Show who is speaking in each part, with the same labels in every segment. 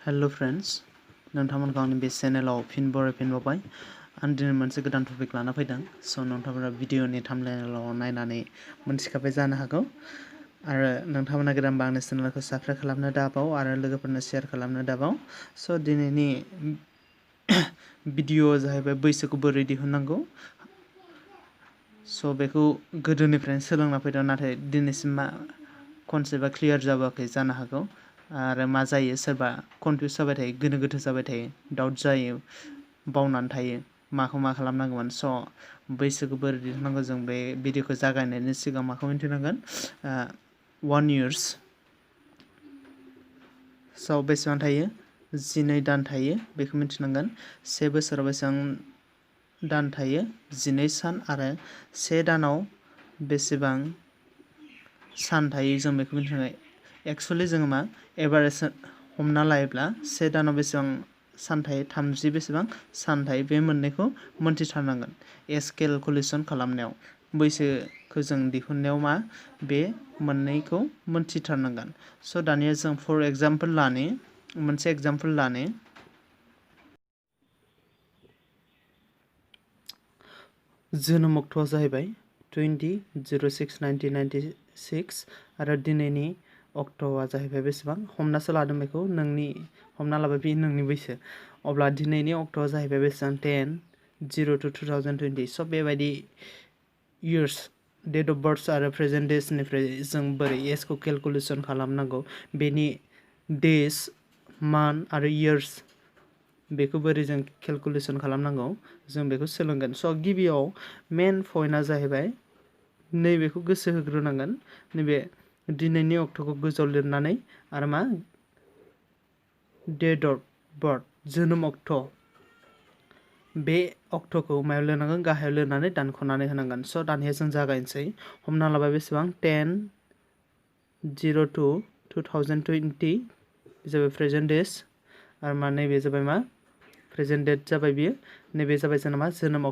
Speaker 1: hello friends नोंथांमोनखौ आंनि बे चेनेलाव फिन बरायफिनबावबाय आं दिनै मोनसे गोदान टपिक लाना फैदों स' नोंथांमोना भिडिअनि थाम्बनेलाव नायनानै मोनथिखाबाय जानो हागौ आरो नोंथांमोना गोदानबा आंनि चेनेलखौ साबस्क्राइब खालामनो दाबाव आरो लोगोफोरनो शेयार खालामनो दाबाव स' दिनैनि भिडिअआ जाहैबाय बैसोखौ बोरै दिहुननांगौ स' बेखौ गोदोनिफ्रायनो सोलोंना फैदों नाथाय दिनैसिम मा कनसेप्टआ क्लियार जाबोआखै जानो हागौ आरो मा जायो सोरबा कनफिउस जाबाय थायो गोनो गोथो जाबाय थायो डाउट जायो बावनानै थायो माखौ मा खालामनांगौमोन स' बैसोखौ बोरै दिहुननांगौ जों बे भिडिअखौ जागायनायनि सिगां माखौ मिन्थिनांगोन 1 years स' बेसेबां थायो 12 दान थायो बेखौ मिन्थिनांगोन 1 बोसोराव बेसेबां दान थायो 12 सान आरो 1 दानाव बेसेबां सान थायो जों बेखौ मिन्थिनांगोन एक्चुअली जोङो मा एभारेज हमना लायोब्ला 1 दानाव बेसेबां सान थायो 30 बेसेबां सान थायो बे मोननैखौ मोन्थिथारनांगोन एज केलकुलेसन खालामनायाव बैसोखौ जों दिहुननायाव मा बे मोननैखौ मोन्थिथारनांगोन स' दानिया जों फर एग्जाम्पल लानि मोनसे एग्जाम्पल लानि जोनोम अक्ट'आ जाहैबाय 20/06/1996 आरो दिनैनि अक्ट'आ जाहैबाय बेसेबां हमनासो लादों बेखौ नोंनि हमना लाबाय बे नोंनि बैसो अब्ला दिनैनि अक्ट'आ जाहैबाय बेसेबां 10/02/2020 स' बेबायदि इयार्स डेट अफ बार्थ आरो प्रेजेन्ट डेजनिफ्राय जों बोरै एजखौ केलकुलेसन खालामनांगौ बेनि डेज मान्थ आरो इयार्स बेखौ बोरै जों केलकुलेसन खालामनांगौ जों बेखौ सोलोंगोन स' गिबियाव मेन पइन्टआ जाहैबाय नैबेखौ गोसो होग्रोनांगोन नैबे दिनैनि अक्ट'खौ गोजौआव लिरनानै आरो मा डेट अफ बार्थ जोनोम अक्ट' बे अक्ट'खौ मायाव लिरनांगोन गाहायाव लिरनानै दानख'नानै होनांगोन स' दानिया जों जागायनोसै हमना लाबाय बेसेबां 10/02/2020 जाबाय प्रेजेन्ट डेज आरो मा नैबे जाबाय मा प्रेजेन्ट डेट जाबाय बियो नैबे जाबाय जोंना मा जोनोम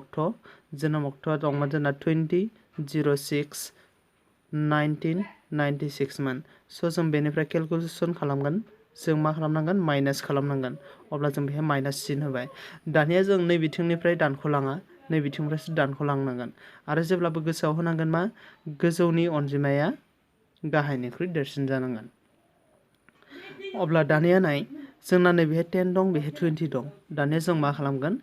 Speaker 1: अक्ट'आ दंमोन जोंना 20/06/1996 मोन स' जों बेनिफ्राय केलकुलेसन खालामगोन जों मा खालामनांगोन माइनास खालामनांगोन अब्ला जों बेहाय माइनास सिन होबाय दानिया जों नै बिथिंनिफ्राय दानख'लाङा नै बिथिंनिफ्रायसो दानख'लांनांगोन आरो जेब्लाबो गोसोआव होनांगोन मा गोजौनि अनजिमाया गाहायनिख्रुइ देरसिन जानांगोन अब्ला दानिया नाय जोंना नैबेहाय 10 दं बेहाय 20 दं दानिया जों मा खालामगोन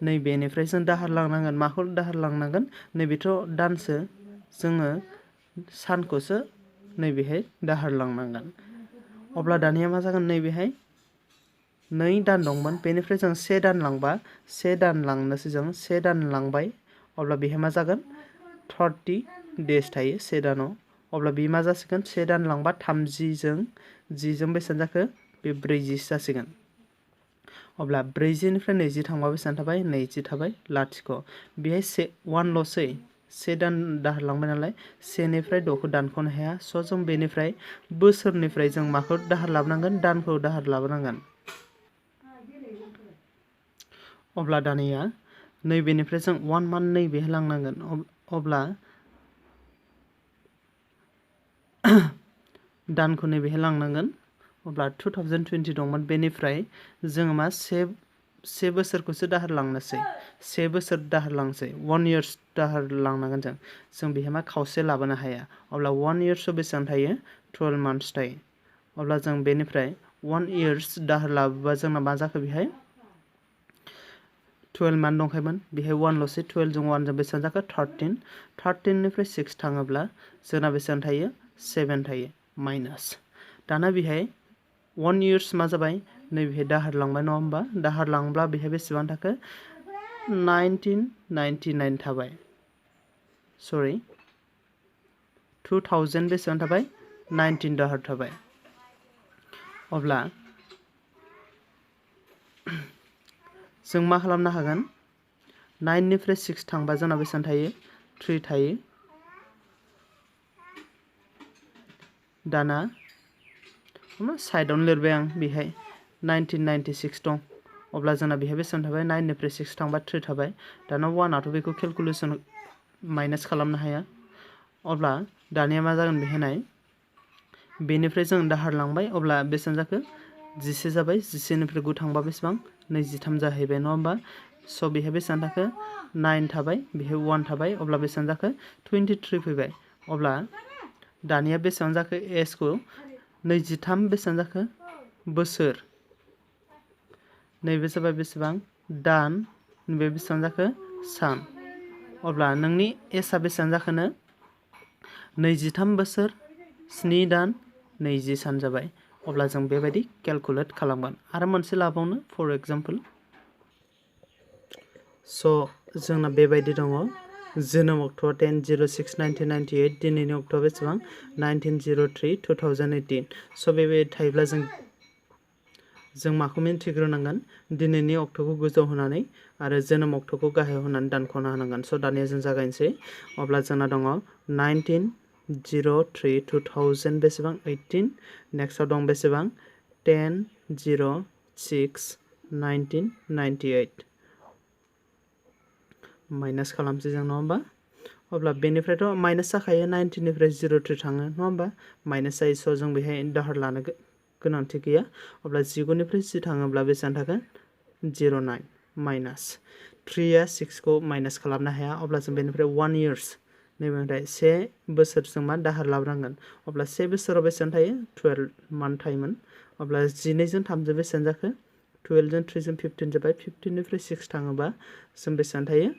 Speaker 1: नैबेनिफ्राय जों दाहार लांनांगोन माखौ दाहार लांनांगोन नैबेथ' दानसो जोङो सानखौसो नैबेहाय दाहार लांनांगोन अब्ला दानिया मा जागोन नैबेहाय 2 दान दंमोन बेनिफ्राय जों 1 दान लांबा 1 दान लांनोसै जों 1 दान लांबाय अब्ला बेहाय मा जागोन 30 डेज थायो 1 दानाव अब्ला बे मा जासिगोन 1 दान लांबा 30 जों 10 जों बेसेबां जाखो बे 40 जासिगोन अब्ला 40निफ्राय 20 थांबा बेसेबां थाबाय 20 थाबाय लाथिख' बेहाय 1 ल'सै 1 दान दाहार लांबाय नालाय 1निफ्राय 6खौ दानख'नो हाया स' जों बेनिफ्राय बोसोरनिफ्राय जों माखौ दाहार लाबोनांगोन दानखौ दाहार लाबोनांगोन अब्ला दानिया नैबेनिफ्राय जों 1 मान्थ नैबेहाय लांनांगोन अब्ला दानखौ नैबेहाय लांनांगोन अब्ला 2020 दंमोन बेनिफ्राय जोङो मा से बोसोरखौसो दाहार लांनोसै 1 बोसोर दाहार लांसै 1 years दाहार लांनांगोन जों बेहाय मा खावसे लाबोनो हाया अब्ला 1 yearsआव बेसेबां थायो 12 months थायो अब्ला जों बेनिफ्राय 1 years दाहार लाबोबा जोंना मा जाखो बेहाय 12 month दंखायोमोन बेहाय 1 ल'सै 12 जों 1 जों बेसेबां जाखो 13निफ्राय 6 थाङोब्ला जोंना बेसेबां थायो 7 थायो माइनास दाना बेहाय 1 years मा जाबाय नैबेहाय दाहार लांबाय नङा होमबा दाहार लांब्ला बेहाय बेसेबां थाखो 1999 थाबाय 2000 बेसेबां थाबाय 19 दाहार थाबाय अब्ला जों मा खालामनो हागोन 9निफ्राय 6 थांबा जोंना बेसेबां थायो 3 थायो दाना साइडआवनो लिरबाय आं बेहाय 1996 दं अब्ला जोंना बेहाय बेसेबां थाबाय 9निफ्राय 6 थांबा 3 थाबाय दाना 1आथ' बेखौ केलकुलेसन माइनास खालामनो हाया अब्ला दानिया मा जागोन बेहाय नाय बेनिफ्राय जों दाहार लांबाय अब्ला बेसेबां जाखो जिसे जाबाय 11निफ्राय 9 थांबा बेसेबां 23 जाहैबाय नङा होमबा स' बेहाय बेसेबां जाखो 9 थाबाय बेहाय 1 थाबाय अब्ला बेसेबां जाखो 23 फैबाय अब्ला दानिया बेसेबां जाखो एजखौ 23 बेसेबां जाखो बोसोर नैबे जाबाय बेसेबां दान नैबे बेसेबां जाखो सान अब्ला नोंनि एजआ बेसेबां जाखोनो 23 बोसोर 7 दान 20 सान जाबाय अब्ला जों बेबायदि केलकुलेट खालामगोन आरो मोनसे लाबावनो फर एग्जाम्पल स' जोंना बेबायदि दङ जोनोम अक्ट'आ 10/06/1998 दिनैनि अक्ट'आ बेसेबां 19/03/2018 स' बेबायदि थायोब्ला जों माखौ मिन्थिग्रोनांगोन दिनैनि अक्ट'खौ गोजौ होनानै आरो जोनोम अक्ट'खौ गाहायाव होनानै दानख'ना होनांगोन स' दानिया जों जागायनोसै अब्ला जोंना दङ 19/03/2000 बेसेबां 18 नेक्स्टआव दं बेसेबां 10/06/1998 माइनास खालामसै जों नङा होमबा अब्ला बेनिफ्रायथ' माइनास जाखायो 19निफ्राय 03 थाङो नङा होमबा माइनास जायो स' जों बेहाय दाहार लानो गोनांथि गैया अब्ला 19निफ्राय 10 थाङोब्ला बेसेबां थागोन 09 माइनास 3आ 6खौ माइनास खालामनो हाया अब्ला जों बेनिफ्राय 1 इयार्स नैबेनिफ्राय 1 बोसोर जों मा दाहार लाबोनांगोन अब्ला 1 बोसोराव बेसेबां थायो 12 मान्थ थायोमोन अब्ला 12जों 3जों बेसेबां जाखो 12जों 3जों 15 जाबाय 15निफ्राय 6 थाङोबा जों बेसेबां थायो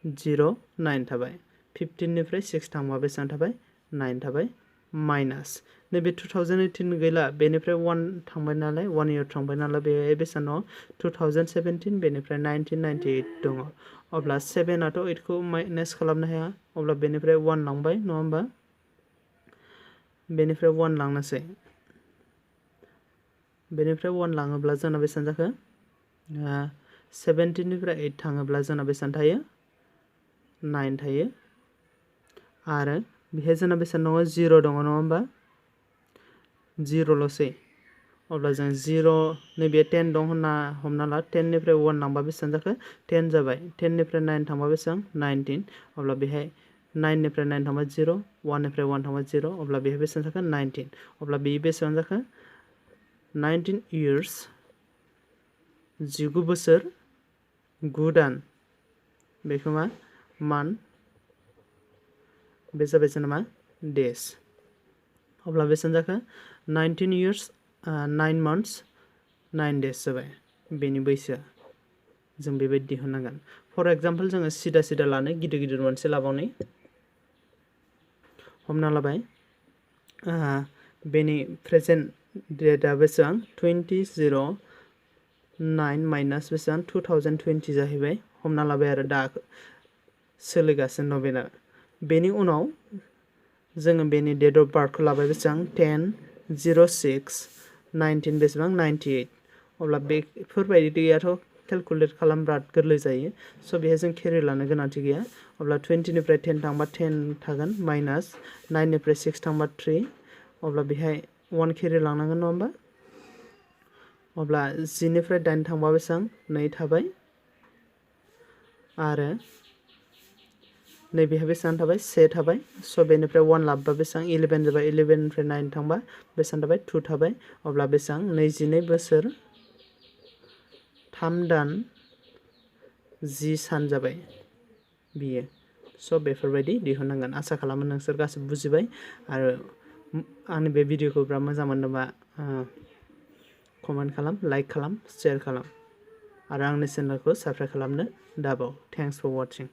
Speaker 1: 09 थाबाय 15निफ्राय 6 थांबा बेसेबां थाबाय 9 थाबाय माइनास नैबे 2018 गैला बेनिफ्राय 1 थांबाय नालाय 1 इयार थांबाय नालाय बेहाय बेसेबां दङ 2017 बेनिफ्राय 1998 दङ अब्ला 7आथ' 8खौ माइनास खालामनो हाया अब्ला बेनिफ्राय 1 लांबाय नङा होमबा बेनिफ्राय 1 लांनोसै बेनिफ्राय 1 लाङोब्ला जोंना बेसेबां जाखो 17निफ्राय 8 थाङोब्ला जोंना बेसेबां थायो 9 थायो आरो बेहाय जोंना बेसेबां दङ 0 दङ नङा होमबा 0ल'सै अब्ला जों 0 नैबे 10 दं होनना हमना ला 10निफ्राय 1 लांबा बेसेबां जाखो 10 जाबाय 10निफ्राय 9 थांबा बेसेबां 19 अब्ला बेहाय 9निफ्राय 9 थांबा 0 1निफ्राय 1 थांबा 0 अब्ला बेहाय बेसेबां जाखो 19 अब्ला बे बेसेबां जाखो 19 इयार्स 19 बोसोर 9 दान बेखौ मा मान बे जाबाय जोंना मा डेज अब्ला बेसेबां जाखो 19 इयार्स 9 months 9 days जाबाय बेनि बैसोआ जों बेबायदि दिहुननांगोन फर एग्जाम्पल जोङो सिदा सिदा लानो गिदिर गिदिर मोनसे लाबावनि हमना लाबाय बेनि प्रेजेन्ट डेटआ बेसेबां 20/09 माइनास बेसेबां 2020 जाहैबाय हमना लाबाय आरो दा सोलिगासिनो दं बेना बेनि उनाव जोङो बेनि डेट अफ बार्थखौ लाबाय बेसेबां 10/06/19 बेसेबां 98 अब्ला बेफोरबायदियाथ' केलकुलेट खालाम बिराद गोरलै जायो स' बेहाय जों केरि लानो गोनांथि गैया अब्ला 20निफ्राय 10 थांबा 10 थागोन माइनास 9निफ्राय 6 थांबा 3 अब्ला बेहाय 1 केरि लांनांगोन नङा होमबा अब्ला 10निफ्राय 8 थांबा बेसेबां 2 थाबाय आरो नैबेहाय बेसेबां थाबाय 1 थाबाय स' बेनिफ्राय 1 लाबोबा बेसेबां 11 जाबाय 11निफ्राय 9 थांबा बेसेबां थाबाय 2 थाबाय अब्ला बेसेबां 22 बोसोर 3 दान 10 सान जाबाय बियो स' बेफोरबायदि दिहुननांगोन आसा खालामो नोंसोर गासिबो बुजिबाय आरो आंनि बे भिडिअखौ बिराद मोजां मोनदोंबा कमेन्ट खालाम लाइक खालाम शेयार खालाम आरो आंनि चेनेलखौ साबस्क्राइब खालामनो दाबाव थेंक्स फर वाचिं